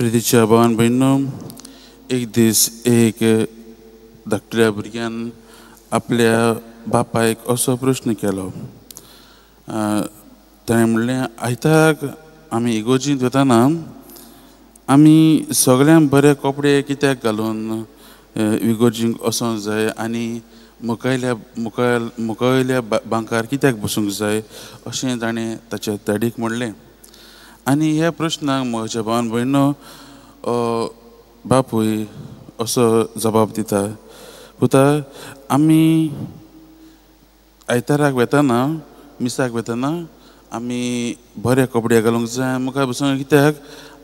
प्रितीच्या भावान भयणो, एक दीस एक धाकटुल्या भुरग्यान आपल्या बापायक असो प्रश्न केलो. ताणें म्हणलें, आयताक आमी इगोर्जींत वताना आमी सगळ्यांक बरे कपडे कित्याक घालून इगोर्जींक वचोंक जाय आनी मुखायल्या मुखावयल्या बांकार कित्याक बसूंक जाय अशें ताणें ताच्या डॅडीक म्हणलें. आनी ह्या प्रश्नाक म्हज्या भावान भयणो बापूय असो जबाब दिता, पुता आमी आयताराक वेताना मिसाक वेताना आमी बरे कपडे घालूंक जाय, मुखार बसूंक कित्याक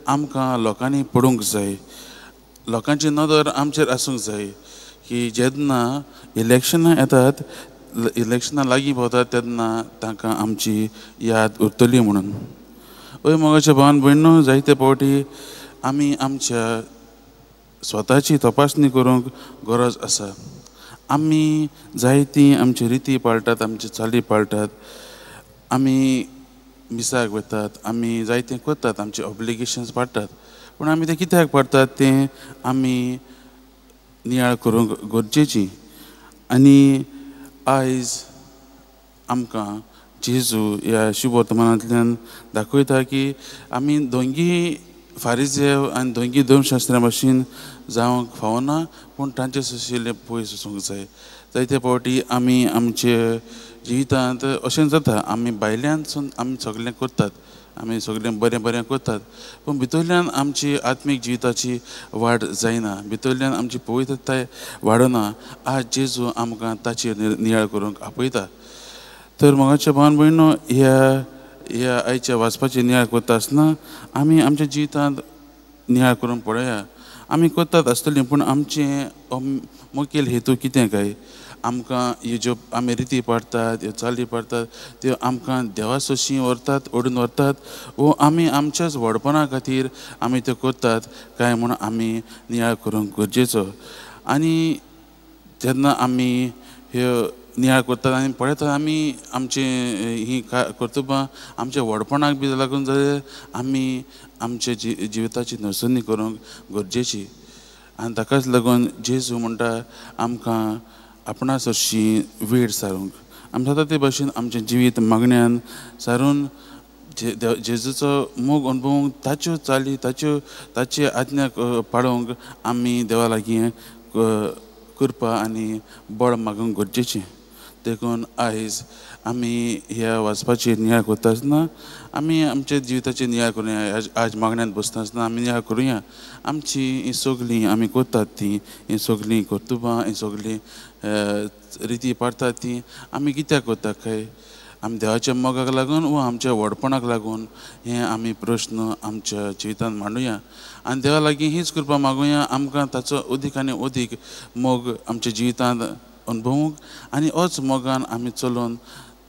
आमकां लोकांनी पडूंक जाय, लोकांची नदर आमचेर आसूंक जाय की जेन्ना इलेक्शनां येतात, इलेक्शनां लागीं पावतात तेन्ना तांकां आमची याद उरतली म्हणून. हय मोगाच्या भावान भयणो, जायते फावटी आमी आमच्या स्वताची तपासणी करूंक गरज आसा. आमी जायती आमची रिती पाळटात, आमची चाली पाळटात, आमी मिसाक वतात, आमी जायतें करतात, आमचे ऑब्लिगेशन्स पाळटात, पूण आमी तें कित्याक पाळटात तें आमी नियाळ करूंक गरजेची. आनी आयज आमकां जेजू ह्या शुभवर्तमानांतल्यान दाखयता की आमी दोंगी फारिजेव आनी दोंगी धर्मशास्त्रा भाशेन जावंक फावना, पूण तांचे सुशिल्लें पयस वचूंक जाय. जायते फावटी आमी आमचे जिवितांत अशें जाता, आमी भायल्यानसून आमी सगळें करतात, आमी सगळें बरें बरें करतात, पूण भितरल्यान आमची आत्मीक जिविताची वाड जायना, भितरल्यान आमची पवित्रताय वाडना. आज जेजू आमकां ताचेर नियाळ करूंक आपयता. तर मोगाच्या भावान भयणो, ह्या ह्या आयच्या वाचपाचेर नियाळ करता आसतना आमी आमच्या जिवितांत नियाळ करून पळोवया. आमी करतात आसतली, पूण आमचें मुखेल हेतू कितें काय? आमकां ह्यो ज्यो आमी रिती पाळटात, ह्यो चाली पाळटात, त्यो आमकां देवा सोशी व्हरतात, ओडून व्हरतात, वो आमी आमच्याच व्हडपणा खातीर आमी त्यो करतात काय म्हूण आमी नियाळ करूंक गरजेचो. आनी जेन्ना आमी ह्यो नियाळ करतात आनी पळयतात आमी आमचे हीं कर्तुबां आमच्या व्हडपणाक बी लागून जाल्यार आमी आमच्या जिविताची नसणी करूंक गरजेची. आनी ताकाच लागून जेजू म्हणटा आमकां आपणा सरशी वेळ सारूंक, आमी जाता ते भाशेन आमचें जिवीत मागण्यान सारून जेजूचो मोग अणभवूंक, ताच्यो चाली, ताच्यो ताची आज्ञा पाळोवंक आमी देवा लागीं कृपा आनी बळ मागूंक गरजेचें. देखून आयज आमी ह्या वाचपाचेर नियाळ करता आसतना आमी आमच्या जिविताचेर नियाळ करुया. आज मागण्यांत बसता आसतना आमी नियाळ करुया आमची हीं सगळीं आमी करतात तीं हीं सगळीं कर्तुबां, हीं सगळीं रिती पाळटात ती आमी कित्याक करतात काय? आमी देवाच्या मोगाक लागून वा आमच्या व्हडपणाक लागून? हें आमी प्रश्न आमच्या जिवितांत मांडुया आनी देवा लागीं हीच कृपा मागुया आमकां ताचो अदीक आनी अदीक मोग आमच्या जिवितांत अणभवूंक आनी होच मोगान आमी चलोवन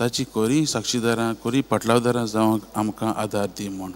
ताची खरी साक्षीदारां, खरी पाटलावदारां जावंक आमकां आदार दी म्हूण.